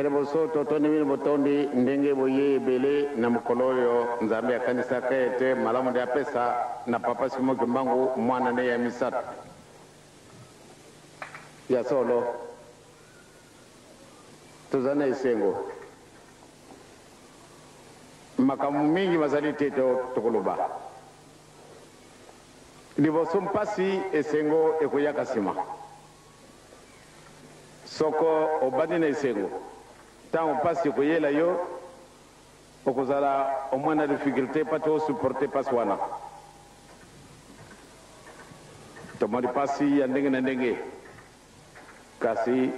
Liboso totondi bino botondi ndenge boye ebele na mokolo oyo Nzambe akanisaka ete malamu nde apesa na Papa Simon Kimbangu mwana ne ya misato. Ya solo, toza na esengo. Makambo mingi mazali te tokoloba. Liboso mpasi, esengo ekoyaka nsima. Soko obandi na esengo, ntango mpasi ekoyela yo, okozala au moins na difficulté mpo te osupporte mpasi wana. Tomoni mpasi ya ndenge na ndenge, kasi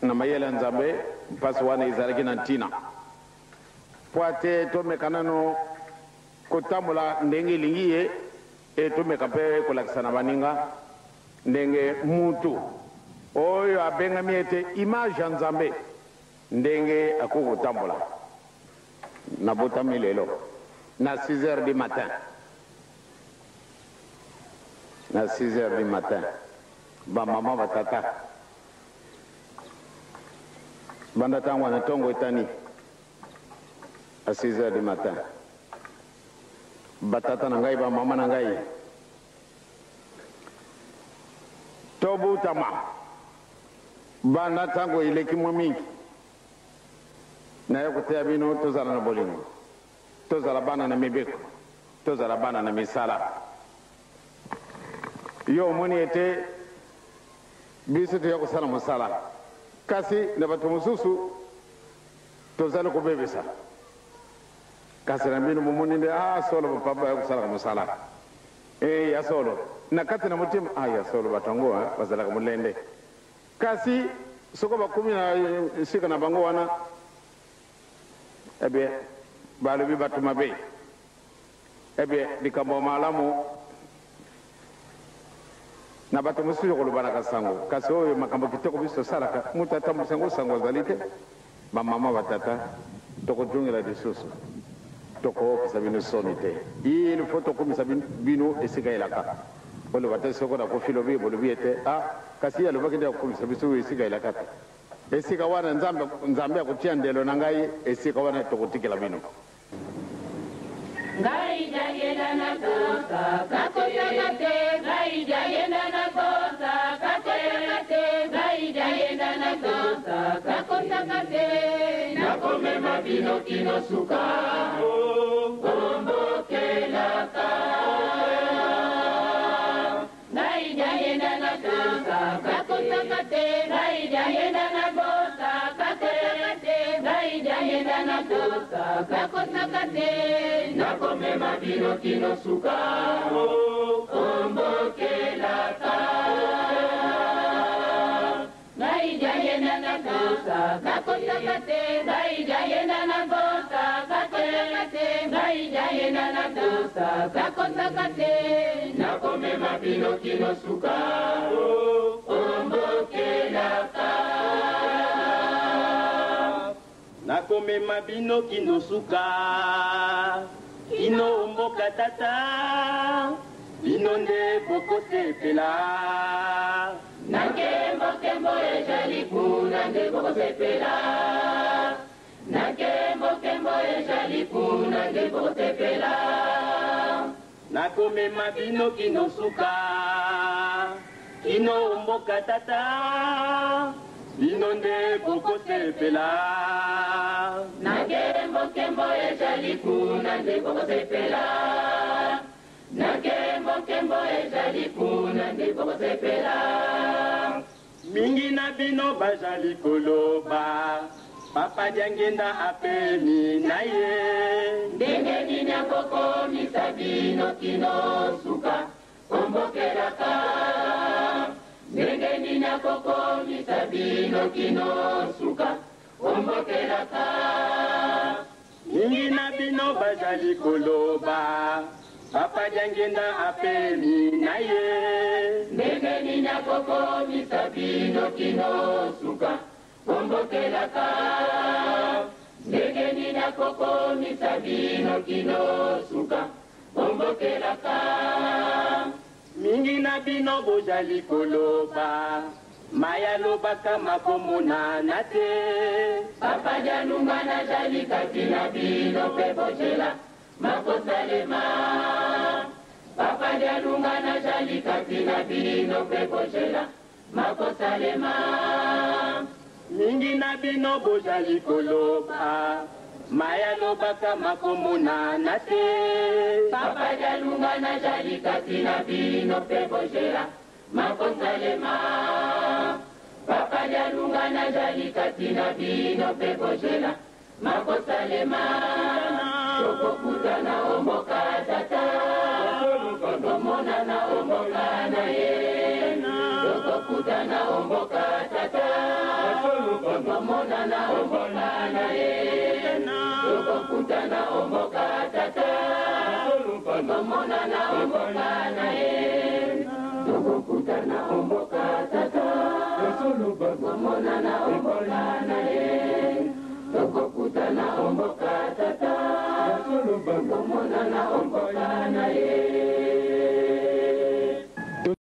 na mayele ya Nzambe, mpasi wana ezalaki na ntina mpo ate tomeka nano kotambola ndenge elingi ye, e tomeka mpe kolakisa na baninga ndenge mutu oyo abengami ete image ya Nzambe ndenge akoki kotambola. Nabotami lelo na 6 heures du matin, na 6 heures du matin, ba mama ba tata banda ntango wana ntongo etani à 6 heures du matin, ba tata na ngai ba mama na ngai tobutama banda ntango eleki mwa mingi. Naye koteya bino tozala na bolingo, tozala bana na mibeko, tozala bana na misala. Yo omoni ete biso toya kosala mosala, kasi na bato mosusu tozali kobebisa. Kasi na bino bomoni nde ah, solo bapapa baya kosalaka mosala. E, ya solo na kati na motema ah, ya solo bato yango bazalaka molende. Kasi soko bakomi na esika na bango wana, eh bien, balobi bato mabe. Eh bien, likambo ya malamu na bato mosusu kolobanaka sango, kasi oyo makambo kitoko biso tosalaka, moto atambwisa yango sango azali te. Bamama, batata, tokozongela lisusu, tokookisa bino soni te. Il faut tokomisa bino esika elaka. Boloba te soko nakufi lobi, bolobi ete ah, kasi ye alobaki nde akokomisa biso esika elaka te. Esika wana Nzambe, Nzambe akotia ndelo na ngai, esika wana tokotikela bino. Ngai jagenda na kosaka te, ngai jagenda na kosaka te, ngai jagenda na kosaka te. Nakomema bino kino suka, ombokelaka. Ngai jagenda na kosaka te, ngai jagenda na kosaka te, ngai jagenda na kosaka te. Nakomema bino kino suka, ombokelaka. Ngai jagenda na kosaka te, ngai jagenda na kosaka te, ngai jagenda na kosaka te. Nakomema bino kino suka, ombokelaka. Nakomema bino kino suka, kino mboka tata, bino nde bokosepela. Na nkembo nkembo ezali kuna nde bokosepela. Na nkembo nkembo ezali kuna nde bokosepela. Nakomema bino kino suka, kino mboka tata, bino nde bokosepela. Na nkembo nkembo ezali kuna nde bokosepela. Na nkembo nkembo ezali kuna nde bokosepela. Mingi na bino bazali koloba, Papa Diangenda apemi na ye. Ndenge nini akokomisa bino kino suka, ombokelaka. Ndenge nini akokomisa bino kino suka, ombokelaka. Mingi na bino bazali koloba, Papa Diangenda apemi na ye. Ndenge nini akokomisa bino kino suka, ombokelaka. Ndenge nini akokomisa bino kino suka, ombokelaka. Mingi na bino bozali koloba, maya lobaka makomonana te. Papa Dialungana nazali kati na bino mpe bozela makosalema. Papa Dialungana nazali kati na bino mpe bozela makosalema. Mingi na bino bozali koloba, mai alobaka makomonana te. Papa Dialungana nazali kati na bino mpe bozela makosalema. Papa Dialungana nazali kati na bino mpe bozela makosalema. Tokokutana o mboka tata, tokomonana o mboka na ye. Tokokutana o mboka tata, tokomonana o mboka na ye. Tokokutana o mboka tata, tokomonana o mboka na ye. Tokokutana o mboka tata, tokomonana o mboka na ye. Tokokutana o mboka tata, tokomonana o mboka na ye.